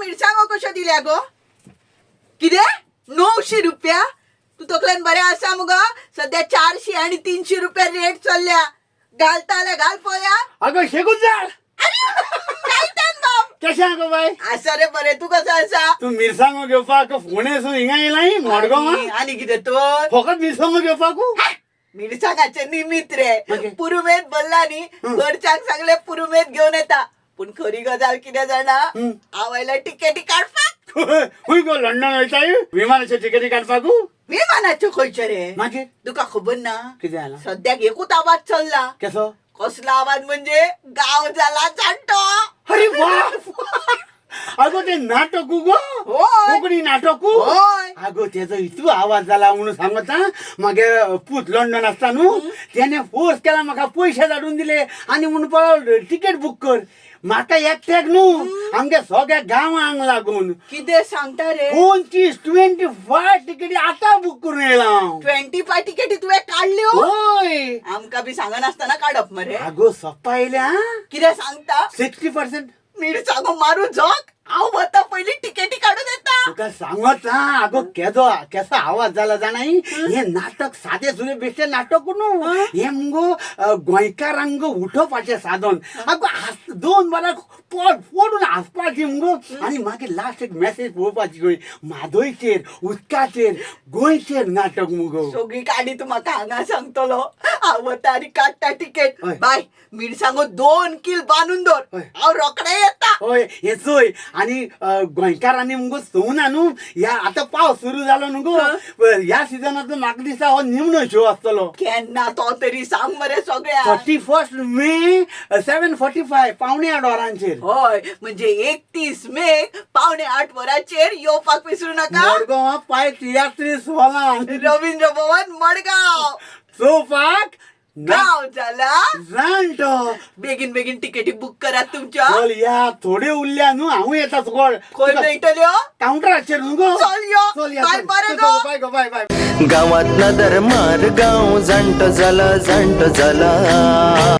मिरसांगो कश्यो दिल्या गो? कितें 900 रुपया? तूं तकलेन बरें आसा मुगो? सद्या 400 आनी 300 रुपया रेट चल्ल्या. घालता जाल्यार घाल पळया. अगं शेकून जा. कायतान बाब. कशें आहा गो बाय? आसा रे बरें, तूं कसो आसा? तूं मिरसांगो घेवपाक फोंडेसून हिंगा येयलाय मडगांवां? आनी कितें तर? फकत मिरसांगो घेवपाकू? मिरसांगाचें निमित्त रे. मागीर? पुरुमेत भरला न्ही, घरच्यांक सांगले पुरुमेत घेवन येता. पूण खरी गजाल कितें जाणा, आवयला टिकेटी काडपाक. खंय गो लंडन वयताय विमानाच्यो टिकेटी काडपाकू? विमानाच्यो खंयच्यो रे? मागीर? तुका खबर ना? कितें जालां? सद्याक एकूच आवाज चल्ला. केसो? कसलो आवाज म्हणजे गांव जाला जाणटो. अरे बाप, अगो ते नाटकू गो? होय. कोंकणी नाटकू? होय. अगो तेजो इतू आवाज जाला म्हणून सांगता, मागे पूत लंडन आसता न्हू, तेणे फोर्स केला म्हाका, पयशे धाडून दिले आनी म्हणपाक टिकेट बूक कर. म्हाका एकट्याक न्हू, आमगे सगळ्या गांवांक लागून. कितें सांगता रे? 25, 25 टिकेटी आतां बूक करून येयला हांव. 25 टिकेटी तुवें काडल्यो? होय. आमकां बी सांगनासतना काडप मरे. आगो सोप्पा येयल्या. कितें सांगता? 60%. मिरसांगो मारू झोक, हांव वता पयलीं टिकेटी काडून येता. तुका सांगत हा, अगो केदो केसो आवाज जाला जाणाय, हे नाटक सादे सुदे बेश्टे नाटक न्हू हे मुगो, गोंयकारांक उठोवपाचें साधन. अगो हास, दोन वरां पोट फोडून हांसपाची मुगो. आनी मागीर लास्ट एक मॅसेज पळोवपाची खंय म्हादयचेर, उदकाचेर, गोंयचेर नाटक मुगो. सगळी काणी तूं म्हाका हांगा सांगतलो. हांव वता आनी काडटा टिकेट. हय. बाय, मिरसांगो 2 कील बांदून दवर. हय. हांव रोखडें येता. हय, हे चोय आनी गोंयकारांनी मुगो सोवना न्हू, ह्या आतां पावस सुरू जालो न्हू गो, ह्या सिजनांतलो म्हाका दिसता हो निमणो शो आसतलो. केन्ना तो तरी सांग मरे सगळ्यांक. 31 मे, 7:45, 7:45 वरांचेर. हय, म्हणजे 31 मे 7:45 वरांचेर येवपाक विसरू नाका. मडगांवां पाय तियात्रीस हॉलान. रवींद्र भवन मडगांव. चोवपाक गांव जाला जाणटो. बेगीन बेगीन टिकेटी बूक करात तुमच्या. चल या, थोड्यो उरल्या न्हू, हांव येता तुका. खंय मेळटल्यो? कावंटराचेर न्हू गो. चल यो. चल या. बाय. चल. बरें चल, गो. बाय गो, बाय बाय. गावात नदर मार, गांव जाणटो जाला, जाणटो जाला.